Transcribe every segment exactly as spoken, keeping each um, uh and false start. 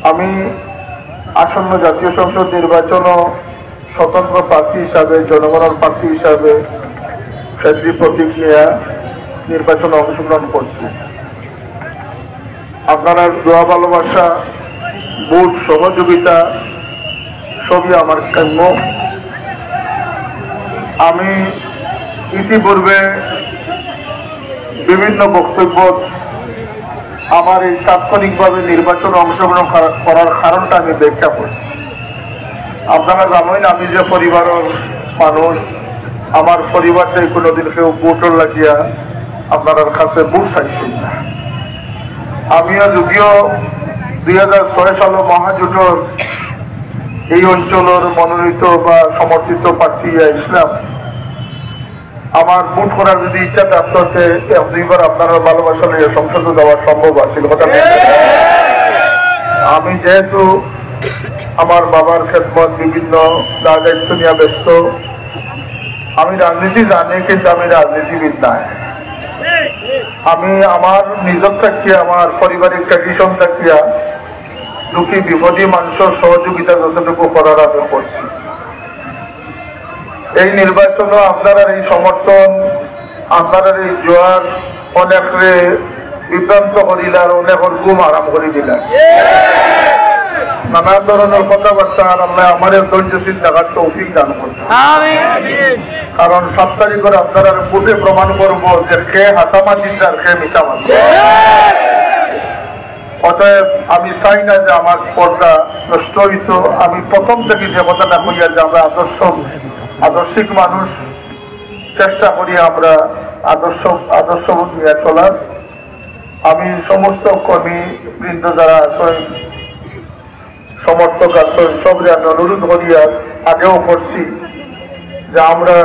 আমি আসন্ন জাতীয় সংসদ নির্বাচনও স্বতন্ত্র প্রার্থী হিসাবে, জনগণর প্রার্থী হিসাবে ফেদরি প্রতীক নিয়া নির্বাচনে অংশগ্রহণ করছি। আপনারার দোয়া ভালোবাসা, ভোট সহযোগিতা সবই আমার কাম্য। আমি ইতিপূর্বে বিভিন্ন বক্তব্য আমার এই তাৎক্ষণিকভাবে নির্বাচনে অংশগ্রহণ করা-, করার কারণটা আমি ব্যাখ্যা করছি। আপনারা জানেন, আমি যে পরিবারের মানুষ, আমার পরিবার থাকি কোনোদিন কেউ ভোটর লাগিয়া আপনারার কাছে ভোট চাইছি না। আমিও যদিও দুই হাজার ছয় সালে মহাজোটর এই অঞ্চলের মনোনীত বা সমর্থিত প্রার্থী ইয়া ইসলাম, আমার ভোট করার যদি ইচ্ছা থাকতো, তে এক দুইবার আপনারার ভালোবাসা লইয়া সংসদে যাওয়া সম্ভব আছিল। কথা ঠিক। আমি যেহেতু আমার বাবার খেদমত বিভিন্ন দায় দায়িত্ব নিয়ে ব্যস্ত, আমি রাজনীতি জানি, কিন্তু আমি রাজনীতিবিদ নায়। আমি আমার নিজের থাকিয়া, আমার পারিবারিক ট্র্যাডিশন থাকিয়া দুঃখী বিপদী মানুষের সহযোগিতা যতটুকু করার আমি করছি। এই নির্বাচনে আপনারার এই সমর্থন, আপনারার এই জোয়ার অনেকরে বিভ্রান্ত করিলার, অনেকর ঘুম হারাম করি দিলার। নানা ধরনের কথাবার্তা আর আল্লাহ আমারে ধৈর্যশীল থাকার তৌফিক দান করুন। কারণ সাত তারিখের আপনারার ভোটে প্রমাণ করব যে কে হাসামাজিদ আর কে মিশামাজিদ। অতএব আমি চাই না যে আমার স্পর্ধা নষ্ট হইতো। আমি প্রথম থেকে যে কথাটা কইয়া যে আমরা আদর্শ, আদর্শিক মানুষ, চেষ্টা করি আমরা আদর্শ, আদর্শবোধ নিয়ে চলার। আমি সমস্ত কর্মী বৃন্দ যারা আছেন, সমর্থক আছেন, সবরে আমি অনুরোধ করিয়া আগেও করছি যে আমরা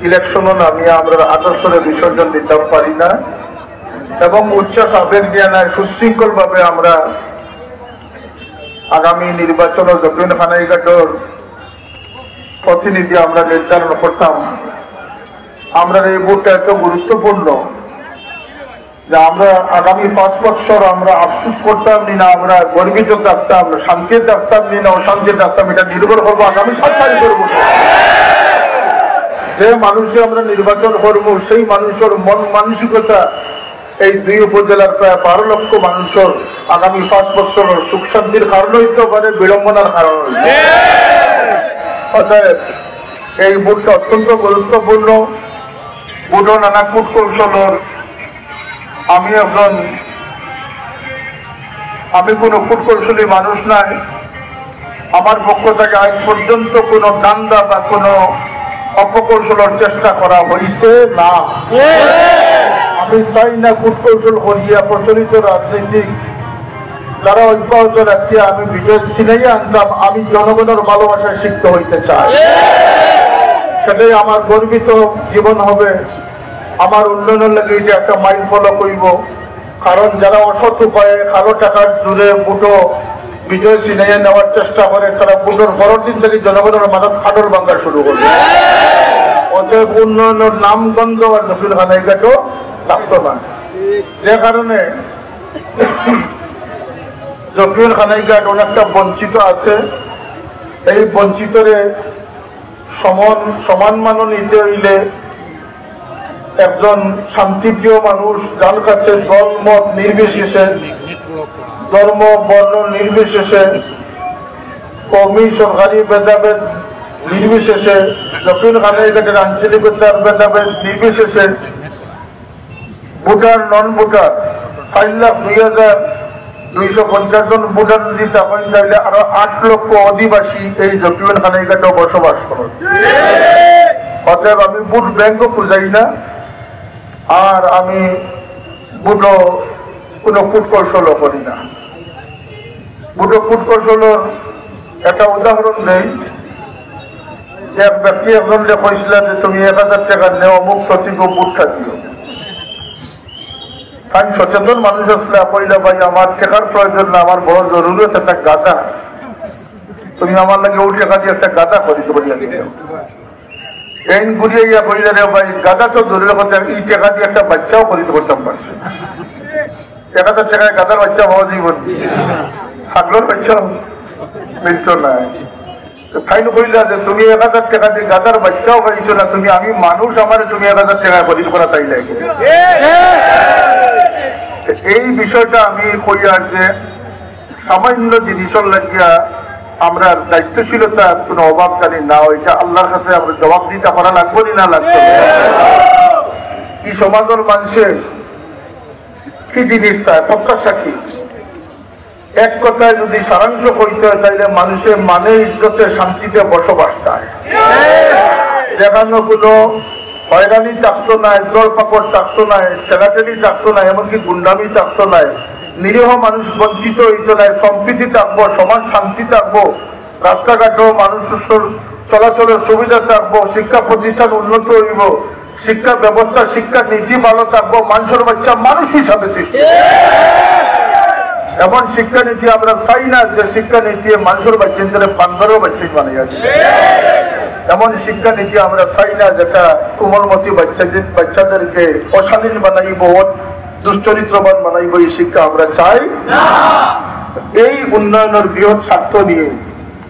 ইলেকশনও নামিয়া আমরা আদর্শরে বিসর্জন দিতাম পারি না, এবং উচ্ছ্বাস আবেগ নিয়ে নয়, সুশৃঙ্খলভাবে আমরা আগামী নির্বাচনে দক্ষিণ কানাইঘাটর প্রতিনিধি আমরা নির্ধারণ করতাম। আমরা এই ভোটটা এত গুরুত্বপূর্ণ যে আমরা আগামী পাঁচ বছর আমরা আফসোস করতাম নি না, আমরা গর্বিত থাকতাম, শান্তি থাকতাম নি না অশান্তি থাকতাম, এটা নির্ভর করবো আগামী সাত তারিখের ভোটে। যে মানুষে আমরা নির্বাচন করবো, সেই মানুষের মন মানসিকতা এই দুই উপজেলার প্রায় বারো লক্ষ মানুষের আগামী পাঁচ বছরের সুখ শান্তির কারণ হইতে পারে, বিড়ম্বনার কারণ হইতে পারে। অতএব এই ভোটটা অত্যন্ত গুরুত্বপূর্ণ। ভোটও নানা কূটকৌশলর, আমি একজন, আমি কোনো কূটকৌশলী মানুষ নাই। আমার পক্ষ থেকে আজ পর্যন্ত কোনো ধান্দা বা কোনো অপকৌশলর চেষ্টা করা হইছে না। আমি চাই না কূটকৌশল করিয়া প্রচলিত রাজনীতি যারা অব্যাহত রাখিয়া আমি বিজয় ছিনাইয়া আনতাম। আমি জনগণের ভালোবাসায় সিক্ত হইতে চাই। সেটাই আমার গর্বিত জীবন হবে। আমার উন্নয়নের লাগি এটা একটা মাইল ফলক হইব। কারণ যারা অসৎ উপায়ে কালো টাকার জোরে ভোটও বিজয় ছিনাইয়া নেওয়ার চেষ্টা করে, তারা ভোটের পরের দিন থেকে জনগণের মাথাত ফাটল ভাঙা শুরু করবে। অতএব উন্নয়নের নামগন্ধ আর দক্ষিণ কানাইঘাটও থাকতো না। যে কারণে দক্ষিণ কানাইঘাট অনেকটা বঞ্চিত আছে। এই বঞ্চিতরে সমান, সমান মানো নিতে হইলে একজন শান্তিপ্রিয় মানুষ, যার কাছে দল মত নির্বিশেষে, ধর্ম বর্ণ নির্বিশেষে, কওমি সরকারি ভেদাভেদ নির্বিশেষে, দক্ষিণ কানাইঘাটের আঞ্চলিকতার ভেদাভেদ নির্বিশেষে ভোটার, নন ভোটার, চার লাখ দুই হাজার দুইশো পঞ্চাশ জন ভোটার যদি থাকেন, তাহলে আরো আট লক্ষ অধিবাসী এই দক্ষিণ কানাইঘাটে বসবাস করেন। অতএব আমি ভোট ব্যাংকও খুঁজাই না, আর আমি ভোটও কোনো কূটকৌশলও করি না। ভোটও কূটকৌশলর একটা উদাহরণ দেই। এক ব্যক্তি একজনরে কইছিলা যে, "তুমি এক হাজার টাকা নেও, অমুক প্রতীকে ভোটটা দিও।" কারণ সচেতন মানুষ আসলে কইলা, "ভাই, আমার টাকার প্রয়োজন না, আমার বড় জরুরত একটা গাধা, তুমি আমার লাগি ওই টাকা দিয়ে একটা গাধা খরিদ করিয়া দিও।" এইন ঘুরিয়া ইয়া কইলা, "রে ভাই, গাধা তো দূরের কথা, এই টাকা দিয়ে একটা বাচ্চাও খরিদ করতাম পারছি না।" এক হাজার টাকায় গাধার বাচ্চা পাওয়া যাইব নি? ছাগলর বাচ্চাও মিলতো নায়। তো তাইন কইলা যে, "তুমি এক হাজার টেকা দি গাধার বাচ্চাও পাইছো না, তুমি, আমি মানুষ, আমারে তুমি এক হাজার টেকায় খরিদ করা চাইলায়?" তো এই বিষয়টা আমি কইয়ার যে সামান্য জিনিসর লাগিয়া আমরার দায়িত্বশীলতার কুনু অভাব জানি না, ওইটা আল্লাহর কাছে আমরা জবাব দিতা পারা লাগবো নি না লাগবো না? এই সমাজর মানষে কি জিনিস চায়, প্রত্যাশা কি? এক কথায় যদি সারাংশ কইতে হয়, তাইলে মানষে মানে ইজ্জতে শান্তিতে বসবাস চায়, যেখানো কুনু হয়রানি থাকতো নায়, ধরপাকড় থাকতো নায়, ঠেলাঠেলি থাকতো নায়, এমনকি গুন্ডামি থাকতো নায়, নিরীহ মানুষ বঞ্চিত হইতো নায়, সম্প্রীতি থাকবো, সমাজ শান্তি থাকবো, রাস্তাঘাটও মানুষর চলাচলের সুবিধা থাকবো, শিক্ষা প্রতিষ্ঠান উন্নত হইব, শিক্ষা ব্যবস্থা, শিক্ষা নীতি ভালো থাকবো, মানষর বাচ্চা মানুষ হিসাবে সৃষ্টি। এমন শিক্ষা নীতি আমরা চাই না যে শিক্ষা নীতি মানষর বাচ্চাদের বান্দরর বাচ্চা বানাইয়া দিবে। এমন শিক্ষা নীতি আমরা চাই না যেটা কোমলমতি বাচ্চাদের, বাচ্চাদেরকে অশালীন বানাইব, দুশ্চরিত্রবান বানাইব, এই শিক্ষা আমরা চাই না। এই উন্নয়নের বৃহৎ স্বার্থ নিয়ে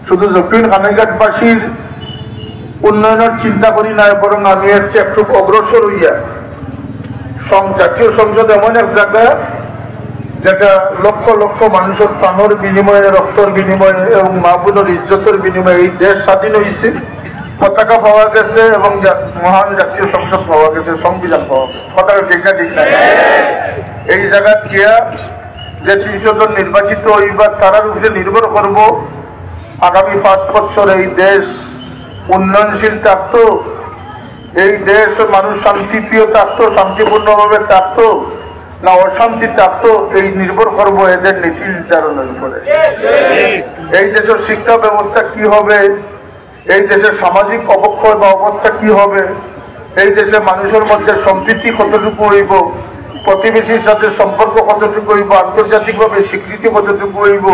শুধু জকির কানাইঘাটবাসীর উন্নয়নের চিন্তা করি না, বরং আমি এর চেয়ে একটু অগ্রসর হইয়া সং-, জাতীয় সংসদ এমন এক জায়গা, যেটা লক্ষ লক্ষ মানুষের প্রাণের বিনিময়ে, রক্তর বিনিময়ে এবং মা বোনের ইজ্জতের বিনিময়ে এই দেশ স্বাধীন হয়েছে, পতাকা পাওয়া গেছে এবং জা-, মহান জাতীয় সংসদ পাওয়া গেছে, সংবিধান পাওয়া গেছে। কথা ঠিক না, ঠিক না? এই জায়গা গিয়া যে তিনশো জন নির্বাচিত হইবা, তারার উপরে নির্ভর করব আগামী পাঁচ বছর এই দেশ উন্নয়নশীল থাকতো, এই দেশ মানুষ শান্তিপ্রিয় থাকতো, শান্তিপূর্ণভাবে থাকতো, না অশান্তি থাকতো, এই নির্ভর করব এদের নীতি নির্ধারণের উপরে। এই দেশের শিক্ষা ব্যবস্থা কি হবে, এই দেশের সামাজিক অবক্ষয় বা অবস্থা কি হবে, এই দেশে মানুষের মধ্যে সম্প্রীতি কতটুকু হইব, প্রতিবেশীর সাথে সম্পর্ক কতটুকু হইব, আন্তর্জাতিকভাবে স্বীকৃতি কতটুকু হইব,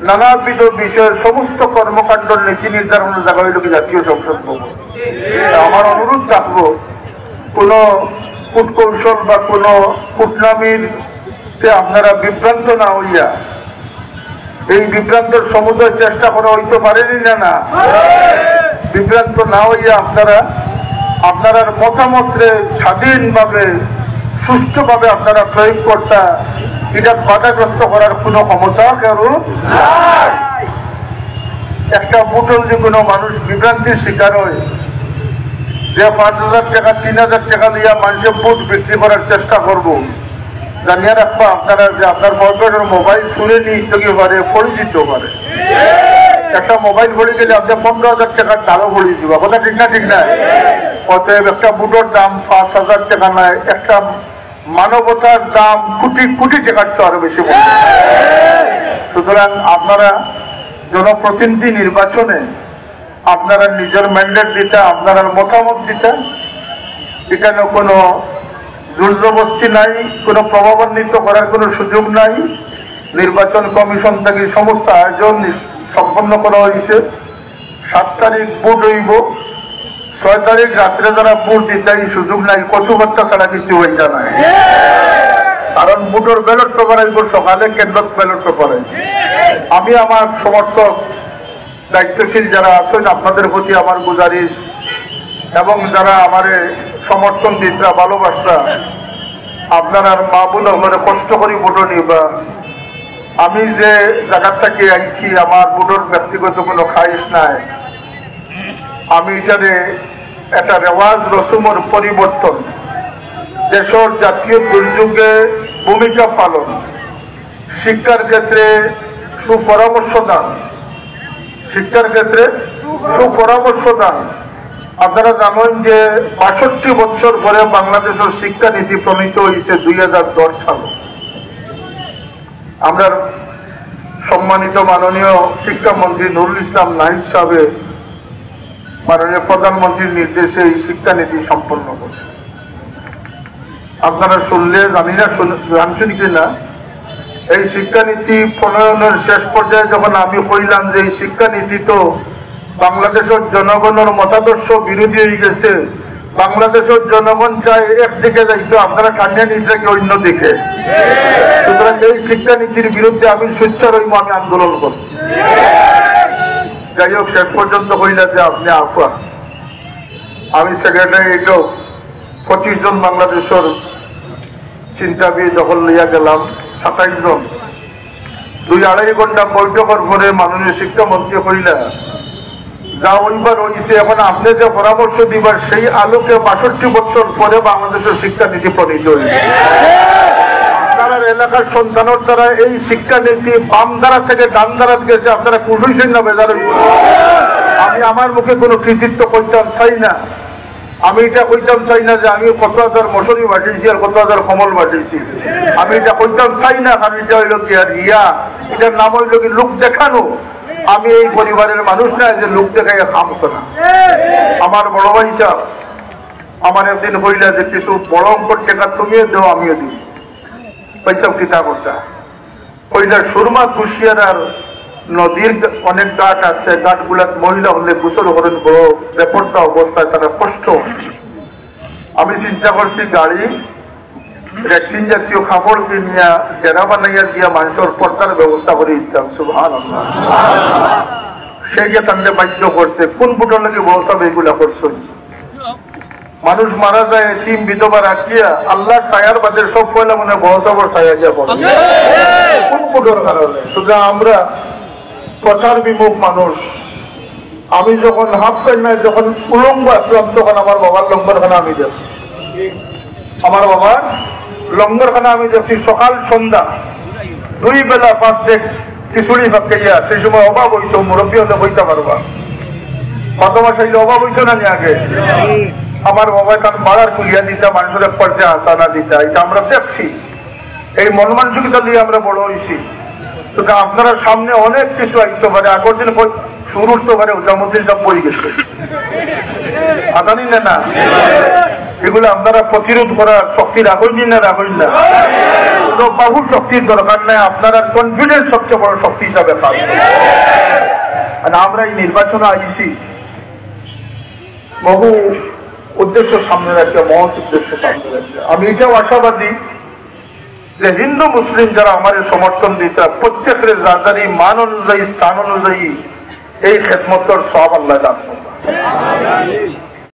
নানাবিধ বিষয়ে সমস্ত কর্মকাণ্ডর নীতি নির্ধারণের জায়গা হইল কি জাতীয় সংসদ ভবন। তা আমার অনুরোধ থাকবো, কোনো কূটকৌশল বা কোনো কূটনামির তে আপনারা বিভ্রান্ত না হইয়া, এই বিভ্রান্তর সমুদয় চেষ্টা করা হইতে পারেনি না, না? বিভ্রান্ত না হইয়া আপনারা আপনারার মতামতরে স্বাধীনভাবে, সুষ্ঠুভাবে আপনারা প্রয়োগ করতা, এটা বাধাগ্রস্ত করার কোনো ক্ষমতা কারো নাই। একটা ভোটে যদি কোনো মানুষ বিভ্রান্তির শিকার হয়, যে পাঁচ হাজার টাকা, তিন হাজার টাকা দিয়া মানুষের ভোট বিক্রি করার চেষ্টা করব, জানিয়ে রাখবা আপনারা যে আপনার পকেটের মোবাইল চুরে নিয়ে ইচ্ছে কি পারে, পড়ে দিতে পারে। একটা মোবাইল পড়ে গেলে আপনি পনেরো হাজার টাকার তারও পড়ে দিবা, কথা ঠিক না, ঠিক না? অতএব একটা ভোটের দাম পাঁচ হাজার টাকা নয়, একটা মানবতার দাম কোটি কোটি টাকার চেয়ে আরো বেশি মূল্য। সুতরাং আপনারা জনপ্রতিনিধি নির্বাচনে আপনারা নিজের ম্যান্ডেট দিতা, আপনারা মতামত দিতা, এখানে কোনো জোরজবস্তি নাই, কোনো প্রভাবান্বিত করার কোনো সুযোগ নাই। নির্বাচন কমিশন থেকে সমস্ত আয়োজন নিস-, সম্পন্ন করা হয়েছে। সাত তারিখ ভোট হইব, ছয় তারিখ রাত্রে যারা ভোট দিতা, এই সুযোগ নাই, কচুবার্তা ছাড়া কিছু হইতা নাই। কারণ ভোটের ব্যালট পেপার আইব সকালে, কেন্দ্রত ব্যালট পেপার আইব। আমি আমার সমর্থক, দায়িত্বশীল যারা আছেন, আপনাদের প্রতি আমার গুজারিশ, এবং যারা আমারে সমর্থন দিতরা, ভালোবাসরা, আপনারা মা বোন হকলে কষ্ট করি ভোট নিবা। আমি যে জায়গা থেকে আইছি, আমার ভোটের ব্যক্তিগত কোনো খাহিশ নাই। আমি এটারে একটা রেওয়াজ রসুমের পরিবর্তন, দেশের জাতীয় দুর্যোগে ভূমিকা পালন, শিক্ষার ক্ষেত্রে সুপরামর্শ দান, শিক্ষার ক্ষেত্রে সুপরামর্শ দান। আপনারা জানেন যে বাষট্টি বছর পরে বাংলাদেশের শিক্ষানীতি প্রণীত হয়েছে দুই হাজার দশ সালে। আমরা সম্মানিত মাননীয় শিক্ষামন্ত্রী নুরুল ইসলাম নাহিদ সাহেব মাননীয় প্রধানমন্ত্রীর নির্দেশে এই শিক্ষানীতি সম্পন্ন করছে। আপনারা শুনলে, জানি না শুন-, জানছেন কি না, এই শিক্ষানীতি প্রণয়নের শেষ পর্যায়ে যখন আমি কইলাম যে এই শিক্ষানীতি তো বাংলাদেশের জনগণের মতাদর্শ বিরোধী হয়ে গেছে, বাংলাদেশের জনগণ চায় একদিকে যাইতো, আপনারা টানিয়া নিচ্ছেন কি অন্যদিকে। সুতরাং এই শিক্ষানীতির বিরুদ্ধে আমি সোচ্চার অইমু, আমি আন্দোলন করব। যাই হোক, শেষ পর্যন্ত কইলা যে আপনি আফা, আমি সেক্রেটারিয়েটও পঁচিশ জন বাংলাদেশের চিন্তাবিদ দখল লইয়া গেলাম, সাতাইশ জন। দুই আড়াই ঘন্টা বৈঠকের পরে মাননীয় শিক্ষামন্ত্রী কইলা, যা অইবার অইছে, এখন আপনি যে পরামর্শ দিবার, সেই আলোকে বাষট্টি বছর পরে বাংলাদেশের শিক্ষানীতি প্রণীত হয়েছে। আপনার এলাকার সন্তানের দ্বারা এই শিক্ষানীতি বাম ধারা থেকে ডান ধারাত গেছে, আপনারা খুশি হইছেন না বেজার হইছেন? আমি আমার মুখে কোনো কৃতিত্ব করতাম চাই না। আমি এটা কইতাম চাই না যে আমি কত হাজার মশারি বাটিছি আর কত হাজার কম্বল বাটিছি। আমি এটা কইতাম চাই না, কারণ এটা হইল কি আর রিয়া, এটার নাম হইল কি লোক দেখানো। আমি এই পরিবারের মানুষ না যে লোক দেখাইয়া কাম করা। আমার বড় ভাই সাহেব, আমার একদিন কইলা যে কিছু বড় অঙ্কর টাকা তুমিও দেও, আমিও দিই। পয়সা কিতা করতা? কইলা সুরমা কুশিয়ারার নদীর অনেক ঘাট আছে, ঘাটগুলাত মহিলা হলে গোসল করেন, বড় বেপর্দা অবস্থায় তারা কষ্ট হয়। আমি চিন্তা করছি গাড়ি, রেক্সিন জাতীয় কাপড় কিনিয়া ডেরা বানাইয়া দিয়া মানুষের পর্দার ব্যবস্থা করে দিতাম। সুবহানাল্লাহ। সে গিয়ে তাদের বাধ্য করছে, কোন বুটর লাগে বলতাম এইগুলা করছো? মানুষ মারা যায়, এতিম বিধবা রাখিয়া আল্লাহর ছায়ার বাদে সব পয়লা মনে হয় বড় সবর ছায়া গিয়া পড়ে। কোন বুটর কারণে? সুতরাং আমরা প্রচার বিমুখ মানুষ। আমি যখন হাফ প্যান্ট নাই, যখন উলঙ্গ আসলাম, তখন আমার বাবার লঙ্গরখানা আমি দেখছি। আমার বাবার লঙ্গরখানা আমি দেখছি সকাল সন্ধ্যা দুই বেলা পাঁচ দেখ খিচুড়ি পাকাইয়া। সেই সময় অভাব হইতো, মুরব্বী হলে হইতে পারবা। কত মাস হইলে অভাব হইতো না নি আগে? আমার বাবা তার বাড়ার কুলিয়া দিতা, মানুষের এক পর্যায়ে আসানা দিতা, এটা আমরা দেখছি। এই মন মানসিকতা নিয়ে আমরা বড় হইছি। তো আপনারা সামনে অনেক কিছু আইতে পারে। আগের দিন কই-, শুরু উঠতে পারে, ওজামুদ্দিন সব বই গেছে। আদানি না, না। এগুলো আপনারা প্রতিরোধ করার শক্তি রাখইন না, রাখইন না? কোনো বাহুর শক্তির দরকার নাই, আপনারা কনফিডেন্স সবচেয়ে বড় শক্তি হিসাবে কাজ করে। আর আমরা এই নির্বাচনে আইছি বহু উদ্দেশ্য সামনে রাখিয়া, মহৎ উদ্দেশ্য সামনে রাখিয়া। আমি এটাও আশাবাদী যে হিন্দু মুসলিম যারা আমার সমর্থন দিতা, প্রত্যেকের যার যার মান অনুযায়ী, স্থান অনুযায়ী এই খেদমতর সব আল্লাহ দান করবা।